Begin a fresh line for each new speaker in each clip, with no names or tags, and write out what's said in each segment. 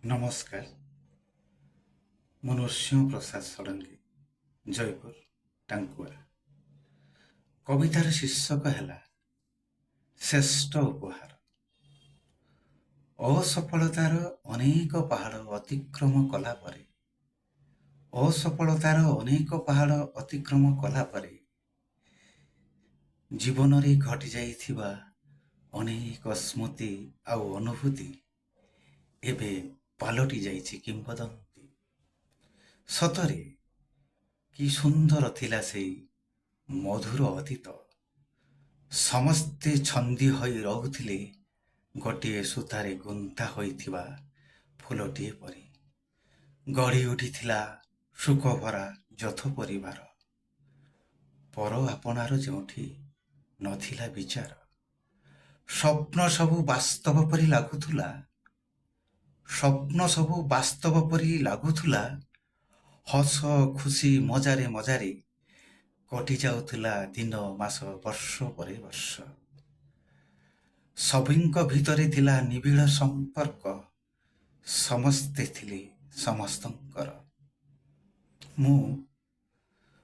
ନମସ୍କାର। ମୁଁ ନୃସିଂହ ପ୍ରସାଦ ଷଡ଼ଙ୍ଗୀ, ଜୟପୁର, ଟାଙ୍କୁଆ। କବିତାର ଶୀର୍ଷକ ହେଲା ଶ୍ରେଷ୍ଠ ଉପହାର। ଅସଫଳତାର ଅନେକ ପାହାଡ଼ ଅତିକ୍ରମ କଲା ପରେ, ଅସଫଳତାର ଅନେକ ପାହାଡ଼ ଅତିକ୍ରମ କଲା ପରେ, ଜୀବନରେ ଘଟିଯାଇଥିବା ଅନେକ ସ୍ମୃତି ଆଉ ଅନୁଭୂତି ଏବେ ପାଲଟି ଯାଇଛି କିମ୍ବଦନ୍ତୀ। ସତରେ କି ସୁନ୍ଦର ଥିଲା ସେଇ ମଧୁର ଅତୀତ! ସମସ୍ତେ ଛନ୍ଦି ହୋଇ ରହୁଥିଲେ ଗୋଟିଏ ସୂତାରେ ଗୁନ୍ଥା ହୋଇଥିବା ଫୁଲଟିଏ ପରି। ଗଢ଼ି ଉଠିଥିଲା ସୁଖଭରା ଯୌଥ ପରିବାର, ପର ଆପଣାର ଯେଉଁଠି ନଥିଲା ବିଚାର। ସ୍ୱପ୍ନ ସବୁ ବାସ୍ତବ ପରି ଲାଗୁଥିଲା, ସ୍ୱପ୍ନ ସବୁ ବାସ୍ତବ ପରି ଲାଗୁଥିଲା। ହସ ଖୁସି ମଜାରେ ମଜାରେ କଟି ଯାଉଥିଲା ଦିନ, ମାସ, ବର୍ଷ ପରେ ବର୍ଷ। ସଭିଙ୍କ ଭିତରେ ଥିଲା ନିବିଡ଼ ସମ୍ପର୍କ। ସମସ୍ତେ ଥିଲେ ସମସ୍ତଙ୍କର।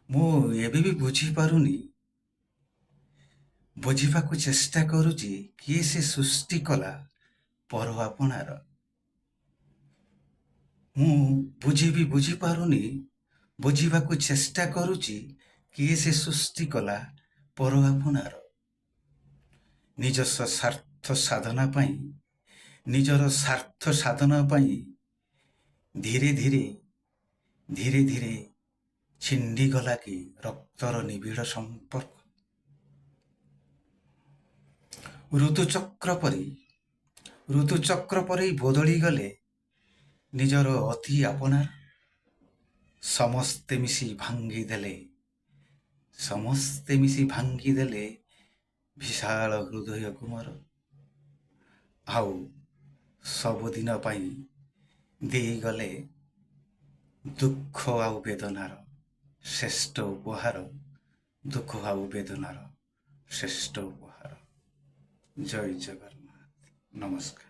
ମୁଁ ଏବେ ବି ବୁଝିପାରୁନି, ବୁଝିବାକୁ ଚେଷ୍ଟା କରୁଛି, କିଏ ସେ ସୃଷ୍ଟି କଲା ପର ଆପଣାର। ମୁଁ ବୁଝିବି ବୁଝିପାରୁନି, ବୁଝିବାକୁ ଚେଷ୍ଟା କରୁଛି, କିଏ ସେ ସୃଷ୍ଟି କଲା ପର ଆପଣାର। ନିଜସ୍ୱ ସ୍ୱାର୍ଥ ସାଧନା ପାଇଁ, ନିଜର ସ୍ୱାର୍ଥ ସାଧନା ପାଇଁ ଧୀରେ ଧୀରେ ଧୀରେ ଧୀରେ ଛିଣ୍ଡିଗଲା କି ରକ୍ତର ନିବିଡ଼ ସମ୍ପର୍କ? ଋତୁଚକ୍ର ପରି, ଋତୁଚକ୍ର ପରି ବଦଳିଗଲେ ନିଜର ଅତି ଆପଣାର। ସମସ୍ତେ ମିଶି ଭାଙ୍ଗିଦେଲେ, ସମସ୍ତେ ମିଶି ଭାଙ୍ଗିଦେଲେ ବିଶାଳ ହୃଦୟକୁ ମୋର। ଆଉ ସବୁଦିନ ପାଇଁ ଦେଇଗଲେ ଦୁଃଖ ଆଉ ବେଦନାର ଶ୍ରେଷ୍ଠ ଉପହାର, ଦୁଃଖ ଆଉ ବେଦନାର ଶ୍ରେଷ୍ଠ ଉପହାର। ଜୟ ଜଗନ୍ନାଥ, ନମସ୍କାର।